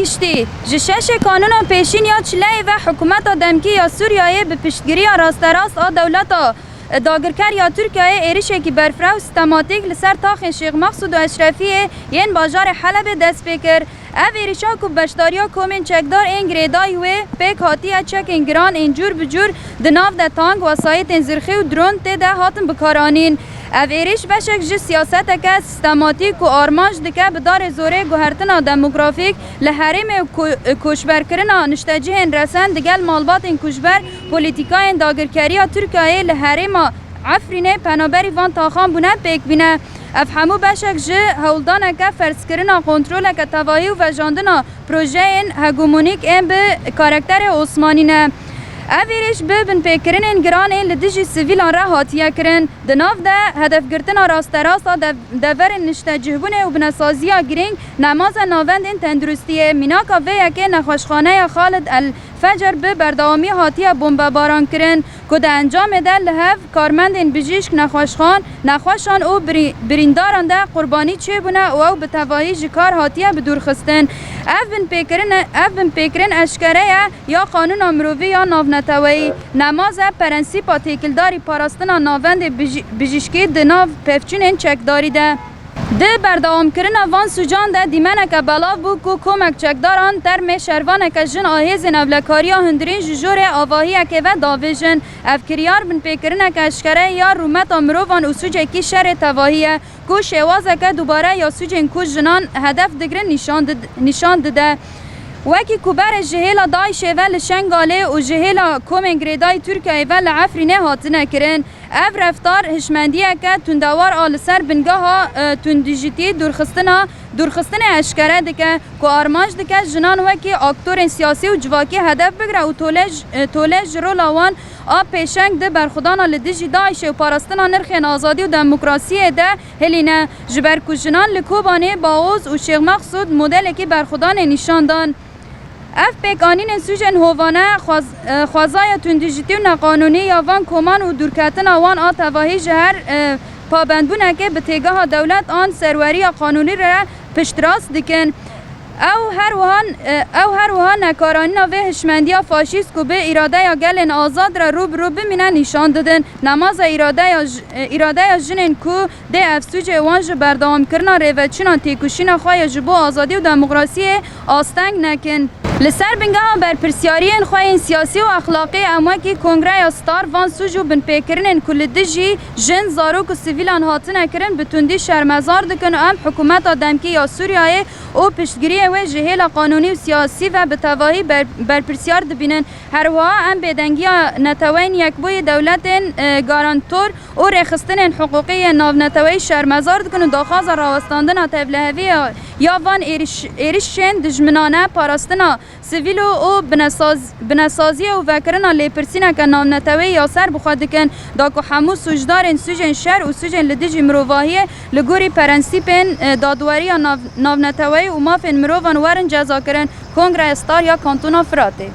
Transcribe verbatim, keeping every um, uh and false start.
Giştî, ji şeşê kanûna pêşîn ya çileyê ve hikûmeta demkî ya Sûriyeyê bi piştgiriya rasterast a dewleta dagirker ya Tirkiyeyê êrişekî berfireh û sistematîk li ser taxên Şêx Mexsûd û Eşrefiyê yên bajarê Helebê dest pê kir. Ev êrişa ku beşdariya komên çekdar ên girêdayî wê pêk hatiye, çekên giran ên cûr bi cûr, di nav de tank, wesayîtên zirxî û dron tê de hatin bikaranîn. Ev êrîş beşek ji siyaseteke sistematîk ku armanc dike bi darê zorê guhertina demografîk li herêmê û ko-, koçberkirina niştecihên resen digel malbatên ku ji ber polîtîkayên dagirkeriya Tirkiyeyê li herêma Efrînê penaberî van taxan bûne pêk bîne. Ev hemû beşek ji hewldaneke ferzkirina kontroleke tevahî û vejandina projeyên hegemonîk ên bi karakterê Osmanî ne. Ev êrîş bi binpêkirinên giran ên li dijî sivîlan re hatiye kirin. Di nav de hedefgirtina rasterast a dev-, deverên niştecihbûnê û binesaziya girîng nemaze navendên tenduristiyê. Mînaka vê yekê nexweşxaneya Xalid El Fecer bi berdewamî hatiye bombebaran kirin, ku di encamê de li hev karmendên bijîşk, nexweşxan, nexweşan û birî-, birîndaran de qurbanî çêbûne û ew bi tevahî ji kar hatiye bidûrxistin. Ev binpêkirin, ev binpêkirin eşkere ye ya qanûna mirovî ya navneteweyî. Nemaze prensîpa têkildarî parastina navendê bijî-, bijîşkî di nav pevçûnên çekdarî de. Di berdewamkirina van sûcan de dîmeneke belav bû ku komek çekdaran termê şervaneke jin a hêzên ewlekariya hundirîn ji jorê avahiyekê ve davêjin. Ev kiryar binpêkirineke eşkere ya rûmeta mirovan û sûcekî şerê tevahî ye ku şêwazeke dubare ya sûcên ku jinan hedef digirin nîşan did-, nîşan dide. Wekî ku berê ji hêla DAIŞê ve li Şengalê û ji hêla komên girêdayî Tirkiyeyê ve li Efrînê hatine kirin. Ev reftar hişmendiyeke tundewar a li ser bingeha, e, tundîjitî dûrxistina, dûrxistinê eşkere dike, ku armanc dike jinan wekî aktorên siyasî û civakî hedef bigire û tole j-, e, tole ji rola wan a pêşeng di berxwedana li dijî DAIŞê û parastina nirxên azadî û demokrasiyê de hilîne. Ji ber ku jinan li Kobanê, Baoz û Şêx Mexsûd modelekî berxwedanê nîşan dan. Ev pêkanînên sûcên hovane xwez-, e, xwezaya tundîjitî û neqanûnî ya van koman û dûrketina wan a tevahî ji her, e, pabendbûnekê bi têgeha dewlet an serweriya qanûnî re piştrast dikin. Ew her wiha, e, ew her wiha nekaranîna vê hişmendiya faşîst ku bi îradeya gelên azad re rû bi rû bimîne nîşan didin. Nemaza îradeya j-, e, îradeya jinên ku dê ev sûcê wan ji berdewamkirina rêveçûna têkoşîna xwe ya ji bo azadî û demokrasiyê asteng nekin. Li ser bingeha berpirsyariyên xwe yên siyasî û exlaqî em wekî Kongreya Star van sûc û binpêkirinên ku li dijî jin, zarok û sivîlan hatine kirin bi tundî şermezar dikin û em hikûmeta demkî ya Sûriyeyê û piştgiriyê wê ji hêla qanûnî û siyasî ve bi tevahî ber-, berpirsiyar dibînin. Her wiha em bêdengiya Neteweyên Yekbûyî, dewletên, e, garantor û rêxistinên hiqûqî yên navneteweyî şermezar dikin û daxwaza rawestandina tevliheviyê ya van êriş-, êrişên dijminane, parastina sivîl û, û binesaz-, binesaziyê û vekirina lêpirsîneke navneteweyî ya ser bi xwe dikin, da ku hemû sûcdarên sûcên şer û sûcên li dijî mirovahiyê li gorî prensîpên, e, dadweriya nav-, navneteweyî û mafên mirovan werin cezakirin. Kongreya Star ya Kantona Firatê.